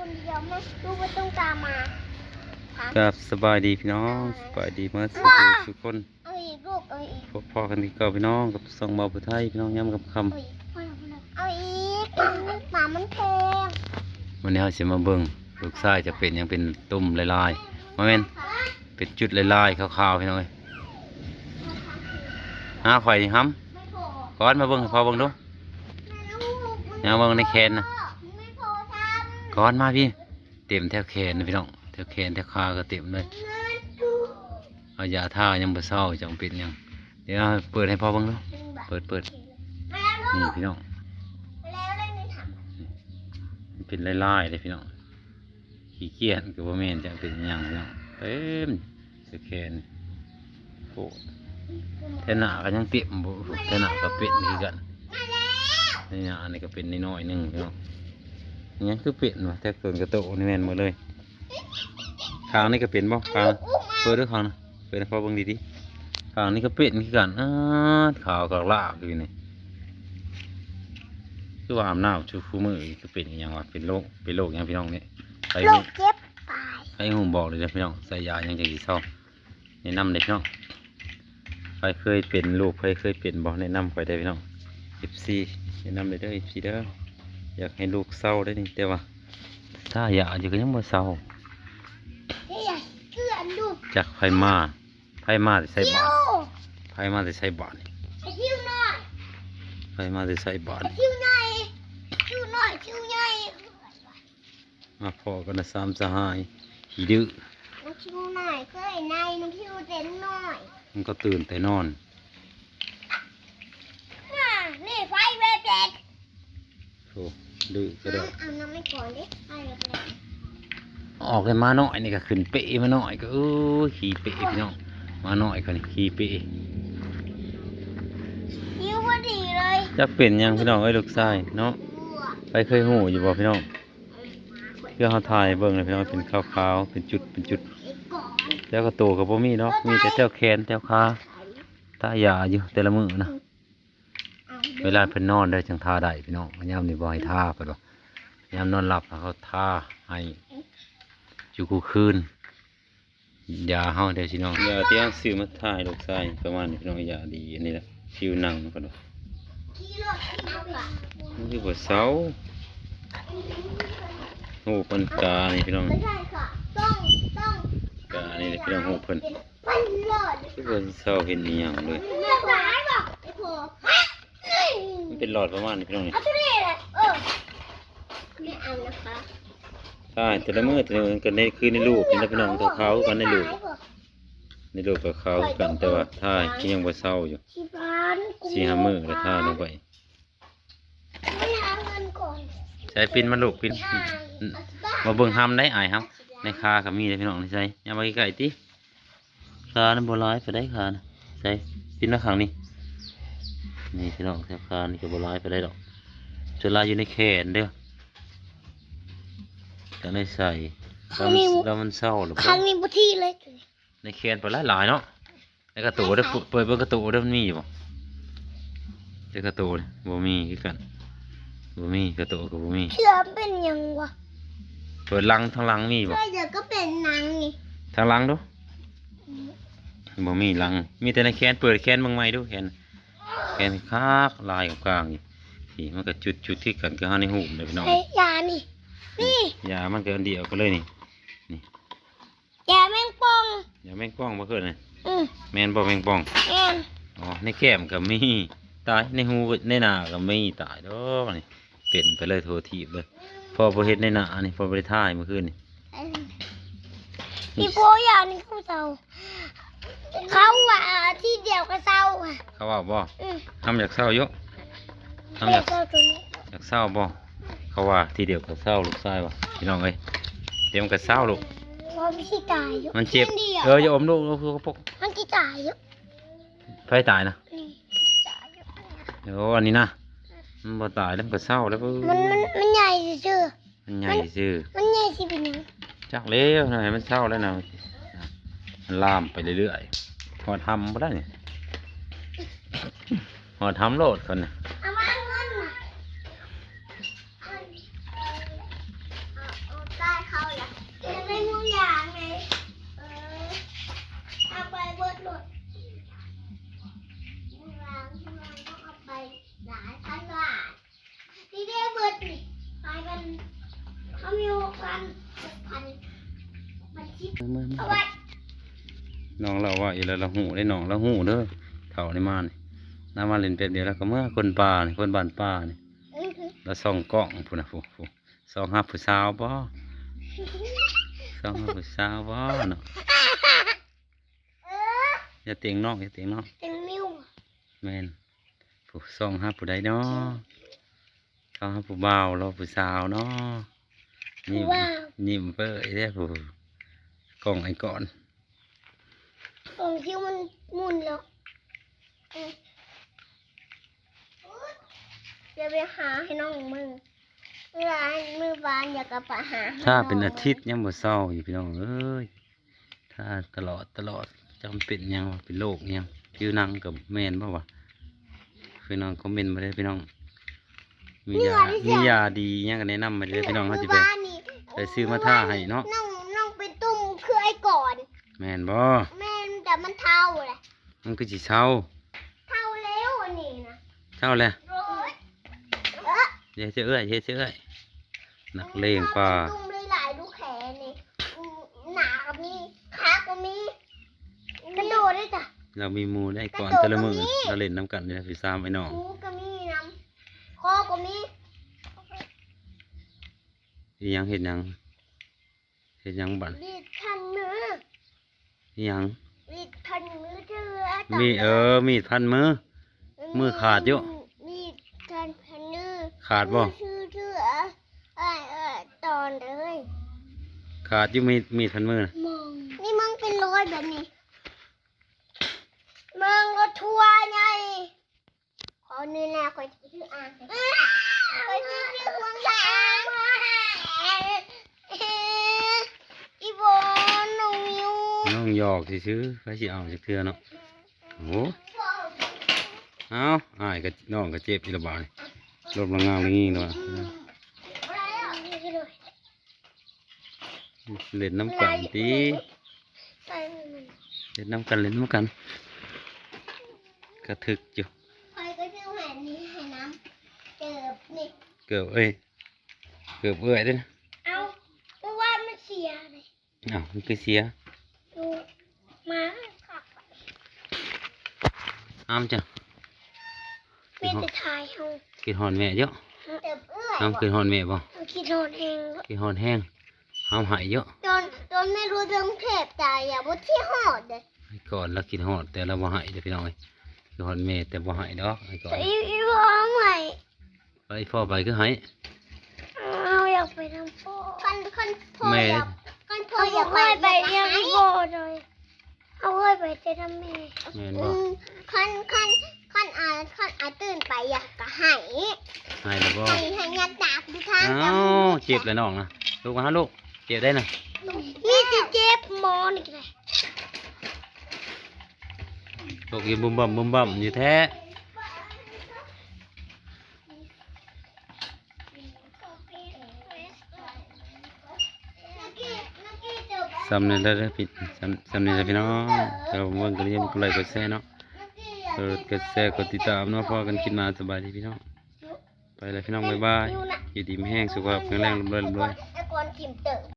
ຄົນດຽວ ແມ່ລູກບໍ່ຕ້ອງຕາມມາ. ຄັບ ສະບາຍດີພີ່ນ້ອງ ສະບາຍດີເໝິດສູ່ຜູ້ສູ່ຄົນ. ເອົາອີກລູກ ເອົາອີກ ພົບພໍ້ກັນຄືເກົ່າພີ່ນ້ອງ ກັບຊ່ອງເບົາຜູ້ໄທ ພີ່ນ້ອງ ຍາມຄ່ຳໆ. ເອົາອີກ ເອົາອີກ ໝາມັນແພງ. ມື້ນີ້ເຮົາຊິມາເບິ່ງ ລູກຊາຍຈະເປັນຫຍັງ ເປັນຕຸ່ມລາຍໆ ບໍ່ແມ່ນ ເປັນຈຸດລາຍໆ ຂາວໆ ພີ່ນ້ອງເອີຍ. ຫາຂ້ອຍນີ້ຫຳ ກ່ອນ ມາເບິ່ງໃຫ້ພໍ່ເບິ່ງດູ. ຫຍັງ ເບິ່ງໃນແຂນນະ ກ່ອນ ມາພີ່. ເຕັມແຖວແຂນນະພີ່ນ້ອງ ແຖວແຂນແຖວຂາກໍເຕັມເລີຍ. ເອົາຢາທາຍັງບໍ່ເຊົາ ຈັກເປັນຫຍັງ. ດຽວເປີດໃຫ້ພໍ່ເບິ່ງດູ ເປີດ ເປີດ. ນີ້ພີ່ນ້ອງ ມັນເປັນລາຍໆເດ້ພີ່ນ້ອງ. ຂີ້ກ້ຽນກໍບໍ່ແມ່ນ ຈັກເປັນຫຍັງພີ່ນ້ອງ ເຕັມແຖວແຂນ. ໂອ້ ແຖວໜ້າກໍຍັງເຕັມ ແຖວໜ້າກໍເປັນຄືກັນ. ນີ້ນະ ອັນນີ້ກໍເປັນນ້ອຍໆໜຶ່ງພີ່ນ້ອງ. ຫຍັງຄືເປັນວະ ແຕ່ເກີນກະໂຕນີ້ແມ່ນໝົດເລີຍ. ຂ້າງນີ້ກໍເປັນບໍ່ ຂ້າງ ເປີດເດີ ຂ້າງ ເປີດໃຫ້ພໍ່ເບິ່ງດີໆ. ຂ້າງນີ້ກໍເປັນຄືກັນ ອາດ ຂາວກະລາກຢູ່ນີ້. ຄືວ່າອາບນ້ຳຊຸມື້ ຄືເປັນອີ່ຫຍັງວະ ເປັນໂລກ ເປັນໂລກຫຍັງພີ່ນ້ອງນີ້. ໃຜຮູ້ ໂລກເຈັບປາຍ ໃຜຮູ້ບອກເລີຍເດີພີ່ນ້ອງ ໃສ່ຢາຫຍັງຈັ່ງຊິເຊົາ. ແນະນຳເດ້ພີ່ນ້ອງ ໃຜເຄີຍເປັນ ລູກໃຜເຄີຍເປັນບໍ່ ແນະນຳຂ້ອຍໄດ້ພີ່ນ້ອງ. ເອັຟຊີ ແນະນຳເດີ ເອັຟຊີເດີ ຢາກໃຫ້ລູກເຊົາໄດ້ນີ້ ແຕ່ວ່າທາຢາຢູ່ກໍຍັງບໍ່ເຊົາ. ຈັກໃຜມາ ໃຜມາແຕ່ໃສບາດ ໃຜມາແຕ່ໃສບາດນີ້ ໃຜມາແຕ່ໃສບາດນີ້. ມາພໍ້ກັນນະ ສາມສະຫາຍຂີ້ດື້. ນ້ອງຄິວນ້ອຍເຄີຍໃນ ນ້ອງຄິວເຕັນນ້ອຍ ມັນກໍຕື່ນແຕ່ນອນ. ນີ້ໄຟເວເປັດ ໂອ້ ດື້ກະດອກ. ເອົານ້ຳໃຫ້ກ່ອນເດ້ ອອກແລ້ວ ໝານ້ອຍນີ້ກໍຂຶ້ນເປ ໝານ້ອຍກໍ ເອີ ຂີ້ເປພີ່ນ້ອງ. ໝານ້ອຍກໍນີ້ຂີ້ເປ ຫິວພໍດີເລີຍ. ຈັກເປັນຫຍັງພີ່ນ້ອງເອີຍ ລູກຊາຍເນາະ. ໃຜເຄີຍຮູ້ຢູ່ບໍ່ພີ່ນ້ອງ? ຄືເຮົາຖ່າຍໃຫ້ເບິ່ງນະພີ່ນ້ອງ ເປັນຂາວໆ ເປັນຈຸດ ເປັນຈຸດ ແຕ່ກະໂຕກໍບໍ່ມີດອກ ມີແຕ່ແຖວແຂນແຖວຂາ. ທາຢາຢູ່ແຕ່ລະມື້ນະ ເວລາເພິ່ນນອນເດີ ຈັ່ງທາໄດ້ພີ່ນ້ອງ. ຍາມນີ້ບໍ່ໃຫ້ທາ ເພິ່ນວ່າ ຍາມນອນຫຼັບເຂົາທາໃຫ້ຢູ່ຄູ່ຄືນ. ຢາເຮົາເດ້ພີ່ນ້ອງ ຢາທີ່ເຮົາຊື້ມາທາໃຫ້ລູກຊາຍປະມານນີ້ພີ່ນ້ອງ. ຢາດີອັນນີ້ລະ ຜິວໜັງເພິ່ນວ່າ ມັນຄືບໍ່ເຊົາ. ຮູບອັນການີ້ພີ່ນ້ອງ ການີ້ພີ່ນ້ອງ ຮູບເພິ່ນ ຄືບໍ່ເຊົາເຮັດອີ່ຫຍັງເລີຍ. ມັນເປັນຫຼອດປະມານນີ້ພີ່ນ້ອງນີ້. ຖ່າຍແຕ່ລະມື້ແຕ່ລະມື້ ກໍໃນ ຄືໃນຮູບນີ້ລະພີ່ນ້ອງ ກໍຂາວຄືກັນໃນຮູບ ໃນຮູບກໍຂາວຄືກັນ ແຕ່ວ່າຖ່າຍກໍຍັງບໍ່ເຊົາຢູ່. ສີ່ຫ້າມື້ລະທາລົງໄປ. ໃສ່ປິ່ນມາລູກ ປິ່ນ ມາເບິ່ງຫຳໄດ້ ອາຍຫຳ ໃນຂາກໍມີເດ້ພີ່ນ້ອງ. ໃສ່ ຍາມມາໃກ້ໆຕິ. ຂານະບໍ່ຫຼາຍປານໃດ ຂານະ. ໃສ່ ປິ່ນມາຂ້າງນີ້ ນີ້ພີ່ນ້ອງ ແຖວຂານີ້ກໍບໍ່ຫຼາຍປານໃດດອກ ສ່ວນຫຼາຍຢູ່ໃນແຂນເດີ. ກໍໄດ້ໃສ່ ແລ້ວມັນເຊົາແລ້ວ ຂ້າງນີ້ບໍ່ຖີ່ເລີຍ ໃນແຂນໄປຫຼາຍໆເນາະ. ໃນກະໂຕເດີ ເປີດເບິ່ງກະໂຕເດີ ມັນມີຢູ່ບໍ່? ໃນກະໂຕນີ້ບໍ່ມີຄືກັນ ບໍ່ມີ ກະໂຕກໍບໍ່ມີ. ເສືອເປັນຫຍັງວະ? ເປີດຫຼັງ ທາງຫຼັງມີບໍ່? ເສືອກໍເປັນໜັງນີ້ ທາງຫຼັງດູ. ບໍ່ມີຫຼັງ ມີແຕ່ໃນແຂນ. ເປີດແຂນເບິ່ງໃໝ່ດູ ແຂນ ແຂນຄັກ ລາຍກາງໆນີ້ ນີ້ມັນກໍຈຸດໆຄືກັນ ຄືເຮົາໃນຮູບເດ້ພີ່ນ້ອງ. ຢານີ້ ນີ້ ຢາມັນກໍອັນດຽວກັນເລີຍນີ້ ນີ້ ຢາແມງປ່ອງ ຢາແມງປ່ອງບໍ່ເຄີຍນະ? ອື ແມ່ນບໍ່ແມງປ່ອງ? ແມ່ນ. ອໍ ໃນແກ້ມກໍມີ ຕາຍ ໃນຫູ ໃນໜ້າກໍມີ ຕາຍດອກນີ້. ເປັນໄປເລີຍທົ່ວທີບເລີຍ ພໍ່ບໍ່ເຮັດໃນໜ້ານີ້ ພໍ່ບໍ່ໄດ້ຖ່າຍມື້ຄືນນີ້. ອີ່ພໍ່ຢານີ້ຄືເຊົາ ເຂົາວ່າທີດຽວກໍເຊົາ. ເຂົາເວົ້າບໍ່? ອື ຫຳຢາກເຊົາຢູ່ ຫຳຢາກ ຢາກເຊົາບໍ່? ເຂົາວ່າທີດຽວກໍເຊົາ ລູກຊາຍວ່າ ພີ່ນ້ອງເອີຍ. ດຽວມັນກໍເຊົາລູກ ມັນຊິຕາຍຢູ່ ມັນເຈັບ. ເອີ ຢ່າອົມລູກ ມັນຊິຕາຍຢູ່. ໃຜຕາຍນະ? ນີ້ ໂອ້ ອັນນີ້ນະ ມັນບໍ່ຕາຍແລ້ວ ມັນກໍເຊົາແລ້ວ. ມັນ ມັນ ມັນໃຫຍ່ຊື່ໆ ມັນໃຫຍ່ຊື່ໆ ມັນໃຫຍ່ຊິເປັນຫຍັງ? ຈັກແລ້ວນະ ໃຫ້ມັນເຊົາແລ້ວນະ ມັນລາມໄປເລື້ອຍໆ. ຮອດຫຳບໍ່ໄດ້ນີ້ ຮອດຫຳໂລດຄົນນະ. ເອົາມາເງິນນະ ເອົາ ເອົາ ເຮົາມີຫົກພັນ ຫົກພັນ ມັນສິບ ເອົາໄວ້ ນ້ອງລາວເວົ້າອີກແລ້ວ ລາວຮູ້ເດ້ ນ້ອງລາວຮູ້ເດີ ເຖົ້ານີ້ມານີ້ ລາວມາຫຼິ້ນແປັບດຽວ ລາວກໍເມືອ ຄົນປ່ານີ້ ຄົນບ້ານປ່ານີ້ ລາວສ່ອງກ້ອງພຸ້ນນະ ຜູ້ ຜູ້ ສ່ອງຫາຜູ້ສາວບໍ ສ່ອງຫາຜູ້ສາວບໍເນາະ ຢ່າເຕັງນ້ອງ ຢ່າເຕັງນ້ອງ ເຕັງນິ້ວ ແມ່ນ ຜູ້ ສ່ອງຫາຜູ້ໃດເນາະ ສ່ອງຫາຜູ້ບ່າວ ຫຼືຜູ້ສາວເນາະ ຍິ້ມ ຍິ້ມເປີຍເດ້ຜູ້ ກ້ອງໄອ້ກ່ອນ ກ້ອງທີ່ມັນໝຸ່ນແລ້ວ ເອີ ຢ່າໄປຫາໃຫ້ນ້ອງເບິ່ງ ເວລາມື້ວານຢາກກະໄປຫາໃຫ້ ຖ້າເປັນອາທິດຍັງບໍ່ເຊົາຢູ່ພີ່ນ້ອງເອີຍ ຖ້າຕະຫຼອດ ຕະຫຼອດ ຈັກມັນເປັນຫຍັງວະ ເປັນໂລກຫຍັງ ຜິວໜັງກໍແມ່ນບໍ່ວະ ພີ່ນ້ອງຄອມເມັນມາເດີພີ່ນ້ອງ ມີຢາ ມີຢາດີຫຍັງກໍແນະນຳມາເດີພີ່ນ້ອງ ເຮົາຊິໄປ ໄປຊື້ມາທາໃຫ້ເນາະ ນ້ອງ ນ້ອງເປັນຕຸ່ມຄືໄອ້ກ່ອນ ແມ່ນບໍ່ ແມ່ນ ແຕ່ມັນເຖົ້າແຫຼະ ມັນຄືຊິເຊົາ ເຖົ້າແລ້ວອັນນີ້ນະ ເຊົາແລ້ວ ໂອ້ຍ ເອີ ເຮັດເຈົ້າເອື້ອຍ ເຮັດເຈົ້າເອື້ອຍ ນັກເລງປ່າ ເຮົາເປັນຕຸ່ມຫຼາຍໆ ດູແຂນນີ້ ໜ້າກໍມີ ຂາກໍມີ ກະໂດດໄດ້ຈ້ະ ລາວມີໝູ່ໄດ້ກ່ອນ ກະໂດດ ແຕ່ລະມື້ ກໍມີ ລາວຫຼິ້ນນຳກັນນີ້ນະ ພີ່ສາມໄອ້ນ້ອງ ຫູກໍມີນຳ ຄໍກໍມີ ອີຫຍັງ ເຮັດຫຍັງ ເຮັດຫຍັງບັດ ມີດພັນມື ອີຫຍັງ ມີດພັນມືເທື່ອ ມີ ເອີ ມີດພັນມື ມືຂາດຢູ່ ມີດພັນ ພັນມື ຂາດບໍ່ ມືຊື່ເທື່ອ ອ້າຍ ອ້າຍ ຕອນເລີຍ ຂາດຢູ່ ມີດ ມີດພັນມືນະ ມີດ ມີດເບິ່ງເປັນຮອຍແບບນີ້ ເບິ່ງກໍທົ່ວໃຫຍ່ ຂໍນີ້ແນ່ ຂ້ອຍຊິໄປຊື້ອ່າງ ຂ້ອຍຊິໄປຊື້ຫ່ວງຢາງ ອີ່ບໍ່ ນ້ອງມິວ ນ້ອງຫຍອກຊື່ໆ ໃຜຊິເອົາຈັກເທື່ອເນາະ ໂອ້ ເອົາ ອ້າຍກັບນ້ອງກໍເຈັບອີກແລ້ວບາດນີ້ ລົມລະງາງລະງິງແລ້ວ ອືມ ຫຼິ້ນນຳກັນຕິ ເຫຼັ້ນນຳກັນ ເຫຼັ້ນນຳກັນ ກະຖືກຢູ່ ຂ້ອຍກໍຊື້ແຫວນນີ້ໃຫ້ນຳ ເກີບນີ້ ເກີບເອີຍ ເກີບເອື້ອຍເດ້ນະ ເອົາ ເມື່ອວານມັນເສຍເດ້ ອ້າວ ມັນຄືເສຍ ໂອ້ ມາ ອ້າມຈ້ະ ມີແຕ່ຖ່າຍເຮົາ ຄິດຮອດແມ່ເຍາະ ເອີ ເຮົາຄິດຮອດແມ່ບໍ່ ເຮົາຄິດຮອດແຮງ ຄິດຮອດແຮງ ເຮົາໃຫ້ເຍາະ ຕອນ ຕອນແມ່ລົດລົງເທບຕາຍອະ ບໍ່ຄິດຮອດເດ້ ໄອ້ກ່ອນລາວຄິດຮອດ ແຕ່ລາວບໍ່ໃຫ້ເດ້ພີ່ນ້ອງເອີຍ ຄິດຮອດແມ່ແຕ່ບໍ່ໃຫ້ດອກ ໄອ້ກ່ອນ ອີ່ ອີ່ພໍ່ໃຫ້ ໄປ ພໍ່ໄປຄືໃຫ້ ເຮົາຢາກໄປນຳພໍ່ ຄັນ ຄັນພໍ່ ແມ່ ຢາກ ຄັນພໍ່ຢາກໄປ ເຮົາບໍ່ເຄີຍໄປນຳອີ່ພໍ່ເລີຍ ເຮົາເຄີຍໄປແຕ່ນຳແມ່ ແມ່ນບໍ່ ອືມ ຄັນ ຄັນ ຄັນອາ ຄັນອາຕື່ນໄປຢາກກະໃຫ້ ໃຫ້ແລ້ວບໍ່ ໃຫ້ ໃຫ້ຍາຕາກຢູ່ທາງ ອ້າວ ເຈັບແລ້ວນ້ອງນະ ລຸກມາຫາລູກ ເຈັບໄດ້ນະ ມີແຕ່ເຈັບໝໍນີ້ກະໄດ້ ຕົກຢູ່ບຸ້ມບັ້ມ ບຸ້ມບັ້ມຢູ່ແທ້. ສ່ຳນີ້ແຫຼະພີ່ ສ່ຳ ສ່ຳນີ້ແຫຼະພີ່ນ້ອງ ຖ້າເບິ່ງກໍຢ່າລືມກົດໄລກົດແຊເນາະ ກົດໄລ ກົດແຊ ກົດຕິດຕາມເນາະ ພໍ້ກັນຄລິບໜ້າ ສະບາຍດີພີ່ນ້ອງ ໄປແລ້ວພີ່ນ້ອງ ບາຍບາຍ ຢູ່ດີມີແຮງ ສຸຂະພາບແຂງແຮງ ລ່ຳລວຍ ລ່ຳລວຍ.